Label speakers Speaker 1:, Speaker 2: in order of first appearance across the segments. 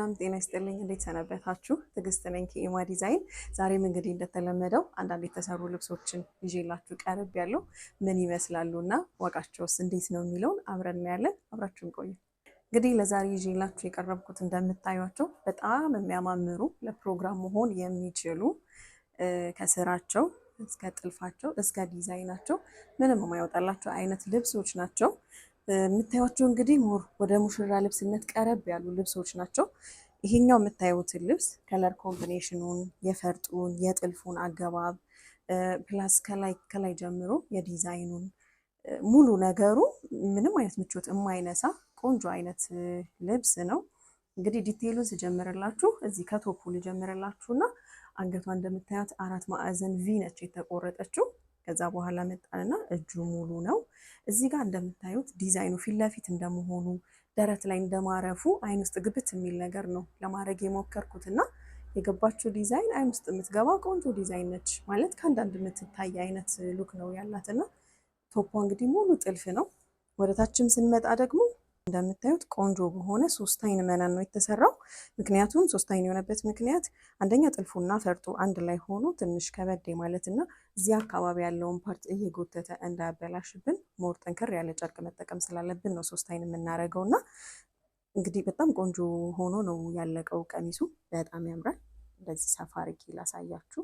Speaker 1: ሰላም ጤና ይስጥልኝ። እንዴት ሰነበታችሁ? ትዕግስት ነኝ ከኤማ ዲዛይን። ዛሬም እንግዲህ እንደተለመደው አንዳንድ የተሰሩ ልብሶችን ይዤላችሁ ቀርቤያለሁ ምን ይመስላሉ እና ዋጋቸውስ እንዴት ነው የሚለውን አብረን እናያለን። አብራችሁን ቆዩ። እንግዲህ ለዛሬ ይዤላችሁ የቀረብኩት እንደምታዩቸው በጣም የሚያማምሩ ለፕሮግራም መሆን የሚችሉ ከስራቸው እስከ ጥልፋቸው እስከ ዲዛይናቸው ምንም የማይወጣላቸው አይነት ልብሶች ናቸው። የምታዩቸው እንግዲህ more ወደ ሙሽራ ልብስነት ቀረብ ያሉ ልብሶች ናቸው። ይሄኛው የምታዩትን ልብስ color combination ኑን፣ የፈርጡን፣ የጥልፉን አገባብ plus ከላይ ከላይ ጀምሮ የዲዛይኑን ሙሉ ነገሩ ምንም አይነት ምቾት የማይነሳ ቆንጆ አይነት ልብስ ነው። እንግዲህ detail ኡን ስጀምርላችሁ እዚህ ከ top ኡ ልጀምርላችሁ እና አንገቷ እንደምታዩት አራት ማዕዘን V ነች የተቆረጠችው። ከዛ በኋላ መጣንና እጁ ሙሉ ነው። እዚህ ጋር እንደምታዩት ዲዛይኑ ፊት ለፊት እንደመሆኑ ደረት ላይ እንደማረፉ አይን ውስጥ ግብት የሚል ነገር ነው ለማድረግ የሞከርኩት እና የገባችው ዲዛይን አይን ውስጥ የምትገባ ቆንጆ ዲዛይን ነች። ማለት ከአንዳንድ የምትታይ አይነት look ነው ያላት እና top ዋ እንግዲህ ሙሉ ጥልፍ ነው። ወደ ታችም ስንመጣ ደግሞ እንደምታዩት ቆንጆ በሆነ ሶስት አይን መነን ነው የተሰራው። ምክንያቱም ሶስት አይን የሆነበት ምክንያት አንደኛ ጥልፉና ፈርጡ አንድ ላይ ሆኖ ትንሽ ከበድ ማለት እና እዚህ አካባቢ ያለውን part እየጎተተ እንዳያበላሽብን more ጠንከር ያለ ጨርቅ መጠቀም ስላለብን ነው ሶስት አይን የምናደርገው እና እንግዲህ በጣም ቆንጆ ሆኖ ነው ያለቀው ቀሚሱ። በጣም ያምራል። እንደዚህ ሰፋ አድርጌ ላሳያችሁ።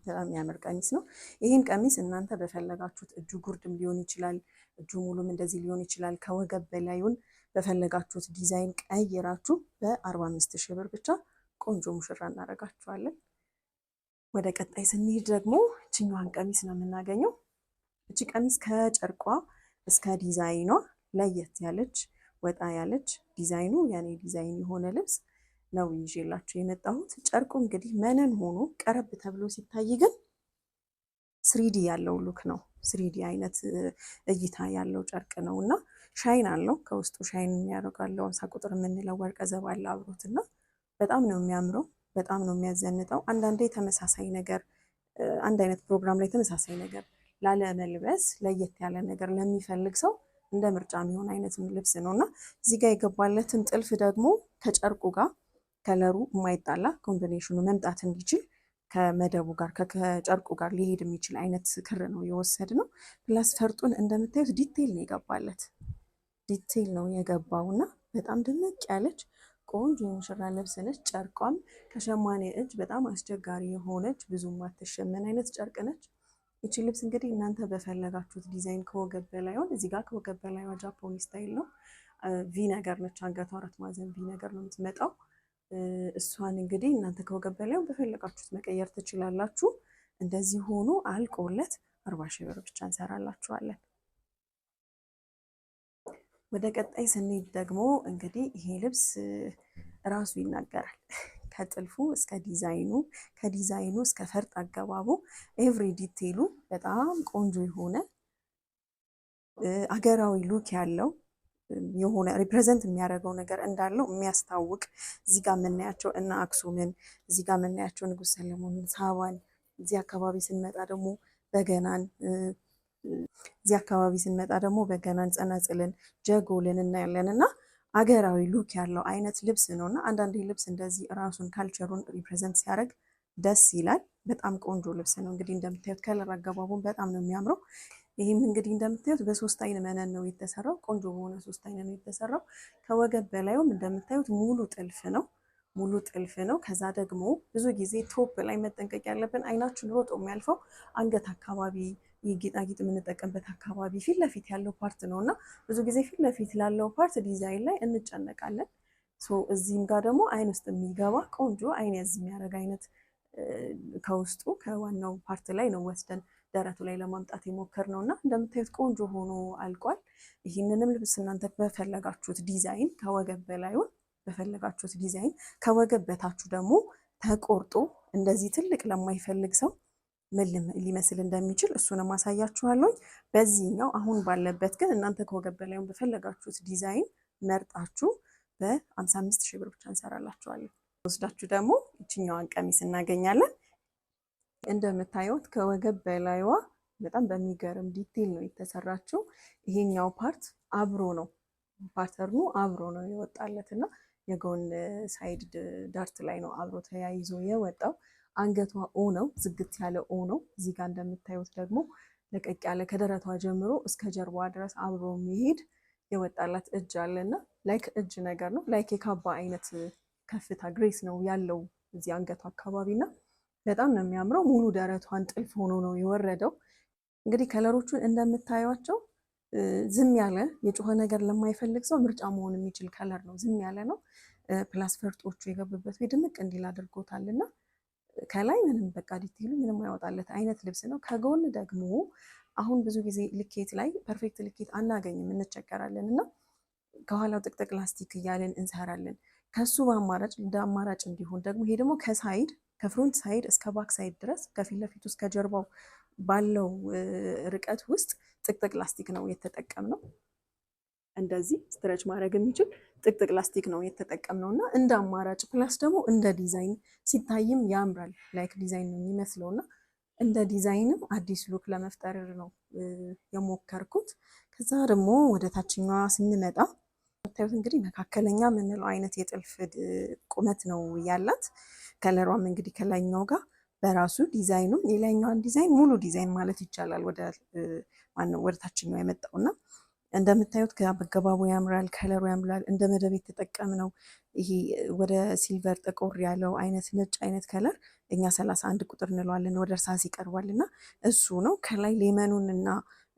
Speaker 1: በጣም የሚያምር ቀሚስ ነው። ይህን ቀሚስ እናንተ በፈለጋችሁት እጁ ጉርድም ሊሆን ይችላል፣ እጁ ሙሉም እንደዚህ ሊሆን ይችላል። ከወገብ በላዩን በፈለጋችሁት ዲዛይን ቀይራችሁ በ45 ሺህ ብር ብቻ ቆንጆ ሙሽራ እናደርጋችኋለን። ወደ ቀጣይ ስንሄድ ደግሞ እችኛዋን ቀሚስ ነው የምናገኘው። እቺ ቀሚስ ከጨርቋ እስከ ዲዛይኗ ለየት ያለች ወጣ ያለች ዲዛይኑ ያኔ ዲዛይን የሆነ ልብስ ነው ይዤላችሁ የመጣሁት። ጨርቁ እንግዲህ መነን ሆኖ ቀረብ ተብሎ ሲታይ ግን 3D ያለው look ነው። 3D አይነት እይታ ያለው ጨርቅ ነው እና shine አለው ከውስጡ shine የሚያደርጋለው 50 ቁጥር የምንለው ወርቀ ዘብ አለ አብሮት እና በጣም ነው የሚያምረው። በጣም ነው የሚያዘንጠው። አንዳንዴ ተመሳሳይ ነገር አንድ አይነት ፕሮግራም ላይ ተመሳሳይ ነገር ላለመልበስ ለየት ያለ ነገር ለሚፈልግ ሰው እንደ ምርጫ የሚሆን አይነት ልብስ ነው እና እዚህ ጋር የገባለትን ጥልፍ ደግሞ ከጨርቁ ጋር color ኡ የማይጣላ combination ኑ መምጣት እንዲችል ከመደቡ ጋር ከጨርቁ ጋር ሊሄድ የሚችል አይነት ክር ነው የወሰድነው። Plus ፈርጡን እንደምታዩት detail ነው የገባለት፣ detail ነው የገባው እና በጣም ድምቅ ያለች ቆንጆ የሙሽራ ልብስ ነች። ጨርቋም ከሸማኔ እጅ በጣም አስቸጋሪ የሆነች ብዙ ማትሸመን አይነት ጨርቅ ነች። ይቺ ልብስ እንግዲህ እናንተ በፈለጋችሁት ዲዛይን ከወገብ በላይሆን እዚህ ጋር ከወገብ በላይዋ ጃፖኒ style ነው። V ነገር ነች። አንገቷ አራት ማዕዘን V ነገር ነው የምትመጣው። እሷን እንግዲህ እናንተ ከወገብ በላይሆን በፈለጋችሁት መቀየር ትችላላችሁ። እንደዚህ ሆኖ አልቆለት 40 ሺህ ብር ብቻ እንሰራላችኋለን። ወደ ቀጣይ ስንሄድ ደግሞ እንግዲህ ይሄ ልብስ ራሱ ይናገራል። ከጥልፉ እስከ ዲዛይኑ፣ ከዲዛይኑ እስከ ፈርጥ አገባቡ every detail ኡ በጣም ቆንጆ የሆነ አገራዊ look ያለው የሆነ represent የሚያደርገው ነገር እንዳለው የሚያስታውቅ፣ እዚህ ጋር የምናያቸው እነ አክሱምን፣ እዚህ ጋር የምናያቸው ንጉሥ ሰለሞንን፣ ሳባን፣ እዚህ አካባቢ ስንመጣ ደግሞ በገናን እዚህ አካባቢ ስንመጣ ደግሞ በገናን፣ ጸናጽልን፣ ጀጎልን እናያለን እና አገራዊ look ያለው አይነት ልብስ ነው እና አንዳንዴ ልብስ እንደዚህ ራሱን culture ኡን represent ሲያደርግ ደስ ይላል። በጣም ቆንጆ ልብስ ነው። እንግዲህ እንደምታዩት color አገባቡን በጣም ነው የሚያምረው። ይህም እንግዲህ እንደምታዩት በሶስት አይን መነን ነው የተሰራው። ቆንጆ በሆነ ሶስት አይን ነው የተሰራው። ከወገብ በላዩም እንደምታዩት ሙሉ ጥልፍ ነው። ሙሉ ጥልፍ ነው። ከዛ ደግሞ ብዙ ጊዜ top ላይ መጠንቀቅ ያለብን አይናችን ሮጦ የሚያልፈው አንገት አካባቢ ጌጣጌጥ የምንጠቀምበት አካባቢ ፊት ለፊት ያለው part ነው እና ብዙ ጊዜ ፊት ለፊት ላለው part ዲዛይን ላይ እንጨነቃለን። እዚህም ጋር ደግሞ አይን ውስጥ የሚገባ ቆንጆ አይን ያዝ የሚያደርግ አይነት ከውስጡ ከዋናው part ላይ ነው ወስደን ደረቱ ላይ ለማምጣት የሞከርነው እና እንደምታዩት ቆንጆ ሆኖ አልቋል። ይህንንም ልብስ እናንተ በፈለጋችሁት ዲዛይን ከወገብ በላዩን በፈለጋችሁት ዲዛይን ከወገብ በታችሁ ደግሞ ተቆርጦ እንደዚህ ትልቅ ለማይፈልግ ሰው ምን ሊመስል እንደሚችል እሱንም አሳያችኋለሁ። በዚህኛው አሁን ባለበት ግን እናንተ ከወገብ በላዩን በፈለጋችሁት ዲዛይን መርጣችሁ በ55 ሺህ ብር ብቻ እንሰራላችኋለን። ወስዳችሁ ደግሞ ይችኛዋን ቀሚስ እናገኛለን። እንደምታዩት ከወገብ በላይዋ በጣም በሚገርም detail ነው የተሰራችው። ይሄኛው part አብሮ ነው pattern ኡ አብሮ ነው የወጣለት እና የጎን side dart ላይ ነው አብሮ ተያይዞ የወጣው። አንገቷ O ነው፣ ዝግት ያለ O ነው። እዚህ ጋር እንደምታዩት ደግሞ ለቀቅ ያለ ከደረቷ ጀምሮ እስከ ጀርባዋ ድረስ አብሮ የሚሄድ የወጣላት እጅ አለና like እጅ ነገር ነው። Like የካባ አይነት ከፍታ grace ነው ያለው እዚህ አንገቷ አካባቢ እና በጣም ነው የሚያምረው። ሙሉ ደረቷን ጥልፍ ሆኖ ነው የወረደው። እንግዲህ color ኦቹን እንደምታዩቸው ዝም ያለ የጮኸ ነገር ለማይፈልግ ሰው ምርጫ መሆን የሚችል color ነው። ዝም ያለ ነው። Plus ፈርጦቹ የገቡበት ወይ ድምቅ እንዲል አድርጎታል እና ከላይ ምንም በቃ detail ኡ ምንም ያወጣለት አይነት ልብስ ነው። ከጎን ደግሞ አሁን ብዙ ጊዜ ልኬት ላይ perfect ልኬት አናገኝም፣ እንቸገራለን እና ከኋላው ጥቅጥቅ ላስቲክ እያልን እንሰራለን። ከሱ በአማራጭ እንደ አማራጭ እንዲሆን ደግሞ ይሄ ደግሞ ከ side ከ front side እስከ back side ድረስ ከፊት ለፊቱ እስከ ጀርባው ባለው ርቀት ውስጥ ጥቅጥቅ ላስቲክ ነው የተጠቀምነው። እንደዚህ stretch ማድረግ የሚችል ጥቅጥቅ ላስቲክ ነው የተጠቀምነው እና እንደ አማራጭ plus ደግሞ እንደ ዲዛይን ሲታይም ያምራል። Like ዲዛይን ነው የሚመስለው እና እንደ ዲዛይንም አዲስ look ለመፍጠር ነው የሞከርኩት። ከዛ ደግሞ ወደ ታችኛዋ ስንመጣ የምታዩት እንግዲህ መካከለኛ የምንለው አይነት የጥልፍ ቁመት ነው ያላት። Color ዋም እንግዲህ ከላይኛው ጋር በራሱ ዲዛይኑም የላይኛዋን ዲዛይን ሙሉ ዲዛይን ማለት ይቻላል ወደ ማነው ወደ ታችኛው የመጣውና እንደምታዩት አገባቡ ያምራል፣ color ኡ ያምራል። እንደ መደብ የተጠቀምነው ይሄ ወደ silver ጠቆር ያለው አይነት ነጭ አይነት color እኛ 31 ቁጥር እንለዋለን፣ ወደ እርሳስ ይቀርባል እና እሱ ነው። ከላይ lemon ኡን እና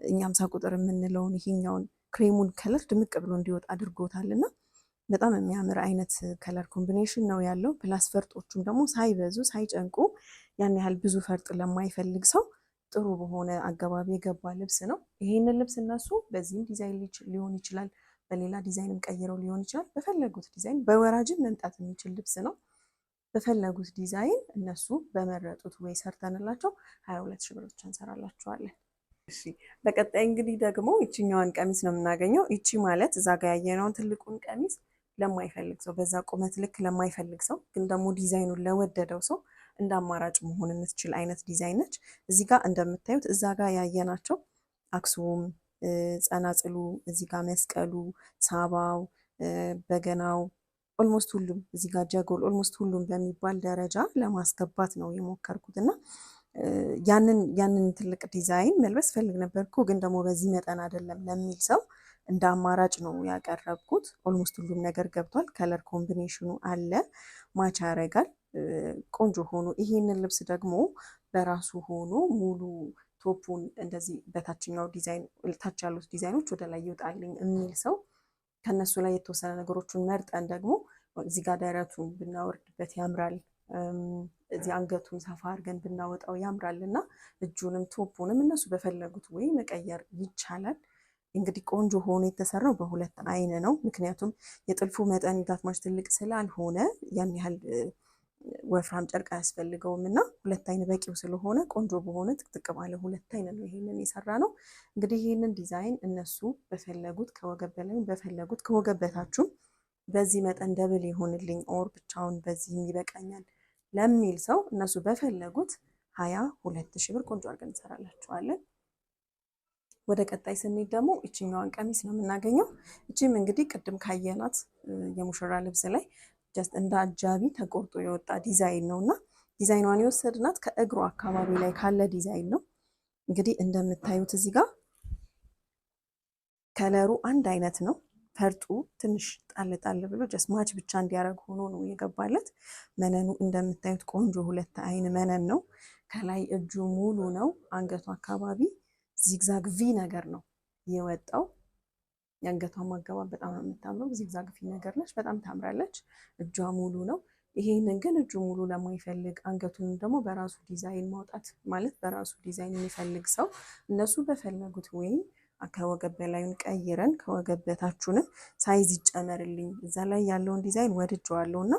Speaker 1: እኛ 50 ቁጥር የምንለውን ይሄኛውን cream ኡን color ድምቅ ብሎ እንዲወጣ አድርጎታል እና በጣም የሚያምር አይነት color combination ነው ያለው። Plus ፈርጦቹም ደግሞ ሳይበዙ ሳይጨንቁ ያን ያህል ብዙ ፈርጥ ለማይፈልግ ሰው ጥሩ በሆነ አገባብ የገባ ልብስ ነው። ይሄንን ልብስ እነሱ በዚህም ዲዛይን ሊሆን ይችላል፣ በሌላ ዲዛይንም ቀይረው ሊሆን ይችላል። በፈለጉት ዲዛይን በወራጅም መምጣት የሚችል ልብስ ነው። በፈለጉት ዲዛይን እነሱ በመረጡት ወይ ሰርተንላቸው 22 ሺህ ብር ብቻ እንሰራላቸዋለን። እሺ በቀጣይ እንግዲህ ደግሞ ይችኛዋን ቀሚስ ነው የምናገኘው። ይቺ ማለት እዛ ጋ ያየነውን ትልቁን ቀሚስ ለማይፈልግ ሰው፣ በዛ ቁመት ልክ ለማይፈልግ ሰው ግን ደግሞ ዲዛይኑን ለወደደው ሰው እንደ አማራጭ መሆን የምትችል አይነት ዲዛይን ነች። እዚህ ጋር እንደምታዩት እዛ ጋር ያየናቸው አክሱም፣ ጸናጽሉ፣ እዚህ ጋር መስቀሉ፣ ሳባው፣ በገናው almost ሁሉም እዚህ ጋር ጀጎል almost ሁሉም በሚባል ደረጃ ለማስገባት ነው የሞከርኩት እና ያንን ትልቅ ዲዛይን መልበስ ፈልግ ነበር እኮ ግን ደግሞ በዚህ መጠን አይደለም ለሚል ሰው እንደ አማራጭ ነው ያቀረብኩት። Almost ሁሉም ነገር ገብቷል። Color combination ኡ አለ፣ match ያደርጋል። ቆንጆ ሆኖ ይሄንን ልብስ ደግሞ በራሱ ሆኖ ሙሉ top ኡን እንደዚህ በታችኛው ዲዛይን ታች ያሉት ዲዛይኖች ወደ ላይ ይውጣልኝ የሚል ሰው ከነሱ ላይ የተወሰነ ነገሮችን መርጠን ደግሞ እዚህ ጋር ደረቱን ብናወርድበት ያምራል፣ እዚህ አንገቱን ሰፋ አድርገን ብናወጣው ያምራል እና እጁንም top ኡንም እነሱ በፈለጉት ወይ መቀየር ይቻላል። እንግዲህ ቆንጆ ሆኖ የተሰራው በሁለት አይን ነው። ምክንያቱም የጥልፉ መጠን that much ትልቅ ስላልሆነ ያን ያህል ወፍራም ጨርቅ አያስፈልገውም እና ሁለት አይን በቂው ስለሆነ ቆንጆ በሆነ ጥቅጥቅ ባለ ሁለት አይን ነው ይሄንን የሰራ ነው። እንግዲህ ይሄንን ዲዛይን እነሱ በፈለጉት ከወገብ በላይ በፈለጉት ከወገብ በታችሁም በዚህ መጠን double ይሆንልኝ or ብቻውን በዚህም ይበቃኛል ለሚል ሰው እነሱ በፈለጉት 22 ሺህ ብር ቆንጆ አድርገን እንሰራላቸዋለን። ወደ ቀጣይ ስንሄድ ደግሞ ይችኛዋን ቀሚስ ነው የምናገኘው። እቺም እንግዲህ ቅድም ካየናት የሙሽራ ልብስ ላይ just እንደ አጃቢ ተቆርጦ የወጣ ዲዛይን ነው እና ዲዛይኗን የወሰድናት ከእግሩ አካባቢ ላይ ካለ ዲዛይን ነው። እንግዲህ እንደምታዩት እዚህ ጋር color ኡ አንድ አይነት ነው። ፈርጡ ትንሽ ጣል ጣል ብሎ just match ብቻ እንዲያደርግ ሆኖ ነው የገባለት። መነኑ እንደምታዩት ቆንጆ ሁለት አይን መነን ነው። ከላይ እጁ ሙሉ ነው። አንገቱ አካባቢ zigzag V ነገር ነው የወጣው። የአንገቷ ማገባብ በጣም ነው የምታምረው። Zigzag V ነገር ነች፣ በጣም ታምራለች። እጇ ሙሉ ነው። ይሄንን ግን እጁ ሙሉ ለማይፈልግ አንገቱን ደግሞ በራሱ ዲዛይን ማውጣት ማለት በራሱ ዲዛይን የሚፈልግ ሰው እነሱ በፈለጉት ወይ ከወገብ በላዩን ቀይረን ከወገብ በታችሁንም size ይጨመርልኝ እዛ ላይ ያለውን ዲዛይን ወድጀዋለሁ እና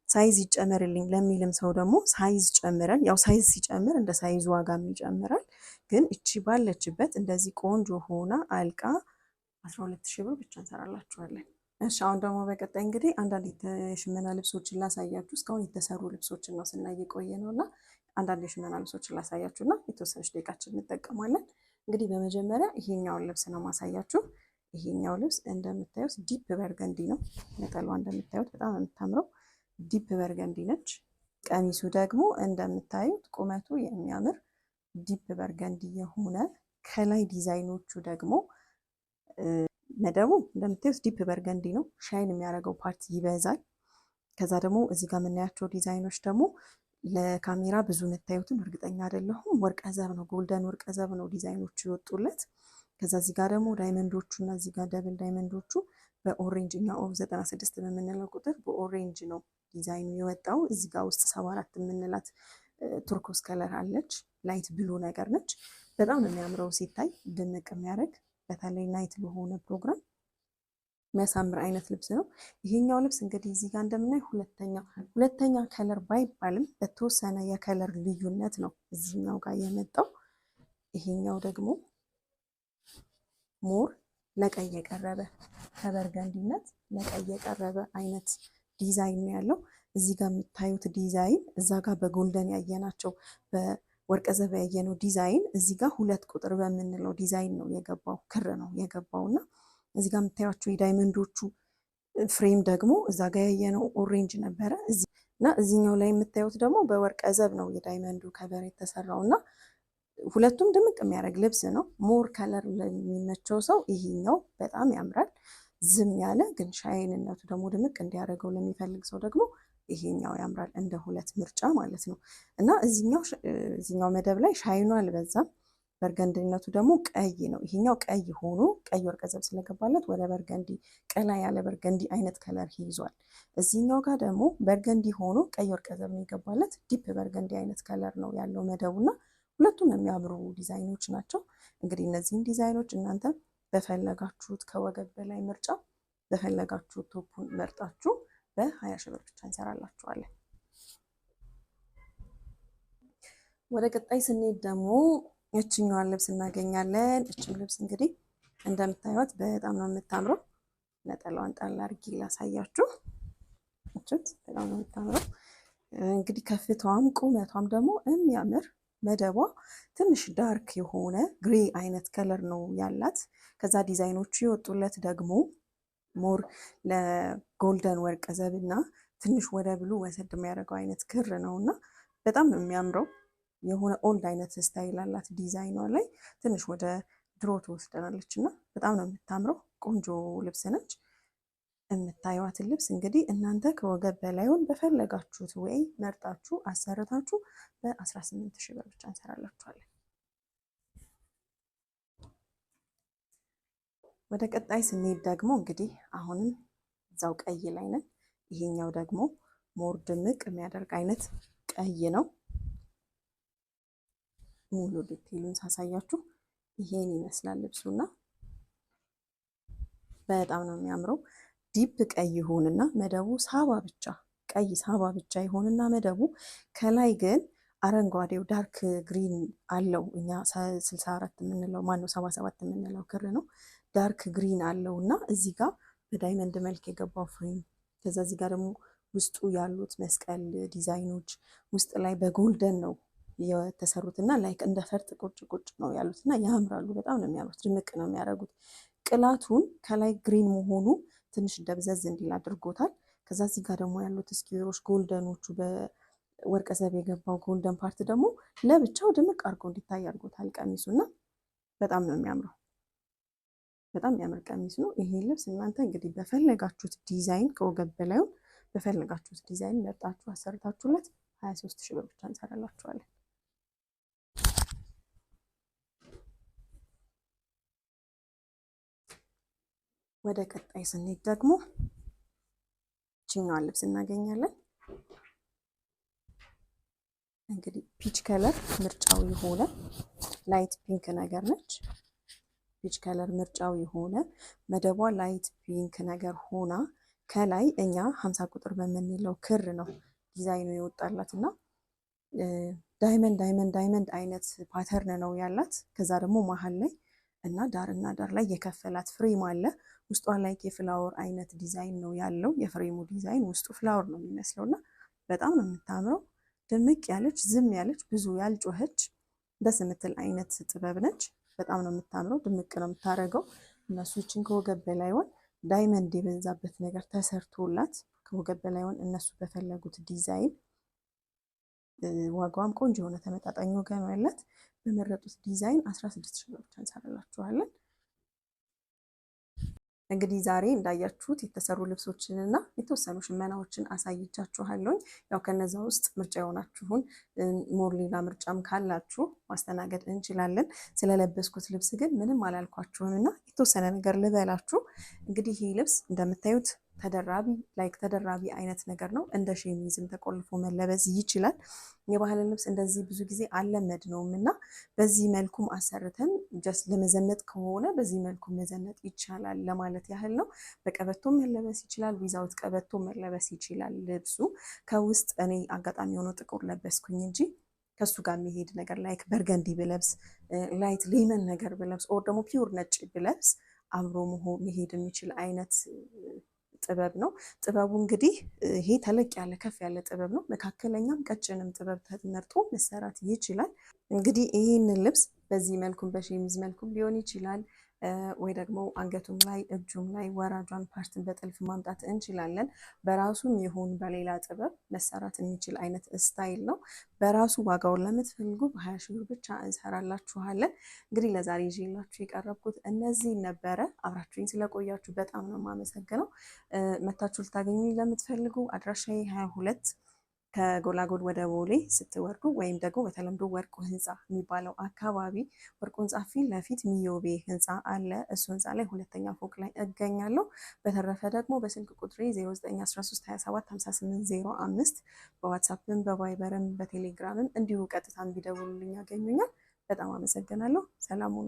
Speaker 1: size ይጨመርልኝ ለሚልም ሰው ደግሞ size ጨምረን፣ ያው size ሲጨምር እንደ size ዋጋም ይጨምራል። ግን እቺ ባለችበት እንደዚህ ቆንጆ ሆና አልቃ 12 ሺህ ብር ብቻ እንሰራላችኋለን። እሺ አሁን ደግሞ በቀጣይ እንግዲህ አንዳንድ የሽመና ልብሶችን ላሳያችሁ። እስካሁን የተሰሩ ልብሶችን ነው ስናይ የቆየ ነው እና አንዳንድ የሽመና ልብሶችን ላሳያችሁ እና የተወሰነች ደቂቃችን እንጠቀማለን። እንግዲህ በመጀመሪያ ይሄኛውን ልብስ ነው ማሳያችሁ። ይሄኛው ልብስ እንደምታዩት deep burgundy ነው። ነጠላዋ እንደምታዩት በጣም የምታምረው deep burgundy ነች። ቀሚሱ ደግሞ እንደምታዩት ቁመቱ የሚያምር deep burgundy የሆነ ከላይ ዲዛይኖቹ ደግሞ መደቡ እንደምታዩት deep burgundy ነው። Shine የሚያደርገው part ይበዛል። ከዛ ደግሞ እዚህ ጋር የምናያቸው ዲዛይኖች ደግሞ ለካሜራ ብዙ የምታዩትን እርግጠኛ አይደለሁም። ወርቀ ዘብ ነው፣ golden ወርቀ ዘብ ነው ዲዛይኖቹ የወጡለት። ከዛ እዚህ ጋር ደግሞ diamond ኦቹ እና እዚህ ጋር double diamond ኦቹ በ orange እኛ 96 በምንለው ቁጥር በ orange ነው ዲዛይኑ የወጣው። እዚህ ጋር ውስጥ 74 የምንላት turquoise color አለች፣ light blue ነገር ነች። በጣም ነው የሚያምረው ሲታይ ድምቅ የሚያደርግ በተለይ night ለሆነ ፕሮግራም የሚያሳምር አይነት ልብስ ነው። ይሄኛው ልብስ እንግዲህ እዚህ ጋር እንደምናይ ሁለተኛ color ባይባልም በተወሰነ የ color ልዩነት ነው እዚህኛው ጋር የመጣው። ይሄኛው ደግሞ more ለቀይ የቀረበ ከ burgundy ነት ለቀይ የቀረበ አይነት ዲዛይን ነው ያለው። እዚህ ጋር የምታዩት ዲዛይን እዛ ጋር በ golden ያየናቸው በወርቀ ዘብ ያየነው ዲዛይን እዚህ ጋር 2 ቁጥር በምንለው ዲዛይን ነው የገባው፣ ክር ነው የገባው እና እዚህ ጋር የምታዩቸው የ diamond ኦቹ frame ደግሞ እዛ ጋር ያየነው orange ነበረ እና እዚህኛው ላይ የምታዩት ደግሞ በወርቀ ዘብ ነው የ diamond ኡ cover የተሰራው እና ሁለቱም ድምቅ የሚያደርግ ልብስ ነው። More color ለሚመቸው ሰው ይሄኛው በጣም ያምራል። ዝም ያለ ግን shine ነቱ ደግሞ ድምቅ እንዲያደርገው ለሚፈልግ ሰው ደግሞ ይሄኛው ያምራል። እንደ ሁለት ምርጫ ማለት ነው እና እዚህኛው መደብ ላይ shine ኑ አልበዛም። Burgundy ነቱ ደግሞ ቀይ ነው። ይሄኛው ቀይ ሆኖ ቀይ ወርቀ ዘብ ስለገባለት ወደ burgundy ቀላ ያለ burgundy አይነት color ይዟል። እዚህኛው ጋር ደግሞ burgundy ሆኖ ቀይ ወርቀ ዘብ ነው የገባለት። Deep burgundy አይነት color ነው ያለው መደቡና ሁለቱም የሚያምሩ ዲዛይኖች ናቸው። እንግዲህ እነዚህን ዲዛይኖች እናንተ በፈለጋችሁት ከወገብ በላይ ምርጫ በፈለጋችሁት top ኡን መርጣችሁ በ20 ሺህ ብር ብቻ እንሰራላችኋለን። ወደ ቀጣይ ስንሄድ ደግሞ እችኛዋን ልብስ እናገኛለን። እችም ልብስ እንግዲህ እንደምታዩት በጣም ነው የምታምረው። ነጠላዋን ጣል አድርጌ ላሳያችሁ። እችት በጣም ነው የምታምረው። እንግዲህ ከፍታዋም ቁመቷም ደግሞ የሚያምር መደቧ ትንሽ dark የሆነ gray አይነት color ነው ያላት። ከዛ ዲዛይኖቹ የወጡለት ደግሞ more ለ golden ወርቀ ዘብ እና ትንሽ ወደ blue ወሰድ የሚያደርገው አይነት ክር ነው እና በጣም ነው የሚያምረው። የሆነ old አይነት style አላት ዲዛይኗ ላይ ትንሽ ወደ ድሮ ትወስደናለች እና በጣም ነው የምታምረው። ቆንጆ ልብስ ነች። የምታዩዋትን ልብስ እንግዲህ እናንተ ከወገብ በላዩን በፈለጋችሁት ወይ መርጣችሁ አሰርታችሁ በ18 ሺህ ብር ብቻ እንሰራላችኋለን። ወደ ቀጣይ ስንሄድ ደግሞ እንግዲህ አሁንም እዛው ቀይ ላይ ነን። ይሄኛው ደግሞ more ድምቅ የሚያደርግ አይነት ቀይ ነው። ሙሉ detail ኡን ሳሳያችሁ ይሄን ይመስላል ልብሱና በጣም ነው የሚያምረው። Deep ቀይ ይሆንና መደቡ ሳባ ብቻ ቀይ ሳባ ብቻ ይሆንና መደቡ ከላይ ግን አረንጓዴው dark green አለው። እኛ 64 የምንለው ማነው 77 የምንለው ክር ነው። Dark green አለው እና እዚህ ጋር በ diamond መልክ የገባው frame ከዛ እዚህ ጋር ደግሞ ውስጡ ያሉት መስቀል ዲዛይኖች ውስጥ ላይ በ golden ነው የተሰሩት እና like እንደ ፈርጥ ቁጭ ቁጭ ነው ያሉት እና ያምራሉ። በጣም ነው የሚያምሩት። ድምቅ ነው የሚያደርጉት። ቅላቱን ከላይ green መሆኑ ትንሽ ደብዘዝ እንዲል አድርጎታል። ከዛ እዚህ ጋር ደግሞ ያሉት square ኦች golden ኦቹ በወርቀ ዘብ የገባው golden part ደግሞ ለብቻው ድምቅ አድርጎ እንዲታይ አድርጎታል ቀሚሱ እና በጣም ነው የሚያምረው። በጣም የሚያምር ቀሚስ ነው። ይሄ ልብስ እናንተ እንግዲህ በፈለጋችሁት ዲዛይን ከወገብ በላዩን በፈለጋችሁት ዲዛይን መርጣችሁ አሰርታችሁለት 23 ሺህ ብር ብቻ እንሰራላችኋለን። ወደ ቀጣይ ስንሄድ ደግሞ እችኛዋን ልብስ እናገኛለን። እንግዲህ peach color ምርጫው የሆነ light pink ነገር ነች። Peach color ምርጫው የሆነ መደቧ light pink ነገር ሆና ከላይ እኛ 50 ቁጥር በምንለው ክር ነው ዲዛይኑ የወጣላት እና diamond diamond diamond አይነት pattern ነው ያላት። ከዛ ደግሞ መሀል ላይ እና ዳር እና ዳር ላይ የከፈላት frame አለ። ውስጧ ላይ የ flower አይነት ዲዛይን ነው ያለው። የ frame ኡ ዲዛይን ውስጡ flower ነው የሚመስለው እና በጣም ነው የምታምረው። ድምቅ ያለች ዝም ያለች ብዙ ያልጮኸች ደስ የምትል አይነት ጥበብ ነች። በጣም ነው የምታምረው። ድምቅ ነው የምታደርገው። እነሱ ይችን ከወገብ በላይዋን diamond የበዛበት ነገር ተሰርቶላት ከወገብ በላይዋን እነሱ በፈለጉት ዲዛይን፣ ዋጋዋም ቆንጆ የሆነ ተመጣጣኝ ዋጋ ነው ያላት። በመረጡት ዲዛይን 16 ሺህ ብር ብቻ እንሰራላችኋለን። እንግዲህ ዛሬ እንዳያችሁት የተሰሩ ልብሶችንና የተወሰኑ ሽመናዎችን አሳይቻችኋለሁኝ። ያው ከነዛ ውስጥ ምርጫ የሆናችሁን more ሌላ ምርጫም ካላችሁ ማስተናገድ እንችላለን። ስለለበስኩት ልብስ ግን ምንም አላልኳችሁም እና የተወሰነ ነገር ልበላችሁ። እንግዲህ ይህ ልብስ እንደምታዩት ተደራቢ like ተደራቢ አይነት ነገር ነው። እንደ ሸሚዝም ተቆልፎ መለበስ ይችላል። የባህል ልብስ እንደዚህ ብዙ ጊዜ አልለመድነውም እና በዚህ መልኩም አሰርተን just ለመዘነጥ ከሆነ በዚህ መልኩ መዘነጥ ይቻላል ለማለት ያህል ነው። በቀበቶ መለበስ ይችላል። Without ቀበቶ መለበስ ይችላል። ልብሱ ከውስጥ እኔ አጋጣሚ ሆኖ ጥቁር ለበስኩኝ እንጂ ከሱ ጋር የሚሄድ ነገር like burgundy ብለብስ፣ light lemon ነገር ብለብስ፣ or ደግሞ pure ነጭ ብለብስ አብሮ መሄድ የሚችል አይነት ጥበብ ነው። ጥበቡ እንግዲህ ይሄ ተለቅ ያለ ከፍ ያለ ጥበብ ነው። መካከለኛም ቀጭንም ጥበብ ተመርጦ መሰራት ይችላል። እንግዲህ ይህንን ልብስ በዚህ መልኩም በሸሚዝ መልኩም ሊሆን ይችላል፣ ወይ ደግሞ አንገቱም ላይ እጁም ላይ ወራጇን part ን በጥልፍ ማምጣት እንችላለን። በራሱም ይሁን በሌላ ጥበብ መሰራት የሚችል አይነት style ነው። በራሱ ዋጋውን ለምትፈልጉ በ20 ሺህ ብር ብቻ እንሰራላችኋለን። እንግዲህ ለዛሬ ይዤላችሁ የቀረብኩት እነዚህ ነበረ። አብራችሁኝ ስለቆያችሁ በጣም ነው የማመሰግነው። መታችሁ ልታገኙኝ ለምትፈልጉ አድራሻዬ 22 ከጎላጎል ወደ ቦሌ ስትወርዱ ወይም ደግሞ በተለምዶ ወርቁ ህንፃ የሚባለው አካባቢ፣ ወርቁ ህንፃ ፊት ለፊት ሚዮቤ ህንፃ አለ። እሱ ህንፃ ላይ ሁለተኛ ፎቅ ላይ እገኛለሁ። በተረፈ ደግሞ በስልክ ቁጥሬ 0913275805 በዋትሳፕም በቫይበርም በቴሌግራምም እንዲሁ ቀጥታም ቢደውሉልኝ ያገኙኛል። በጣም አመሰግናለሁ። ሰላም ሁኑ።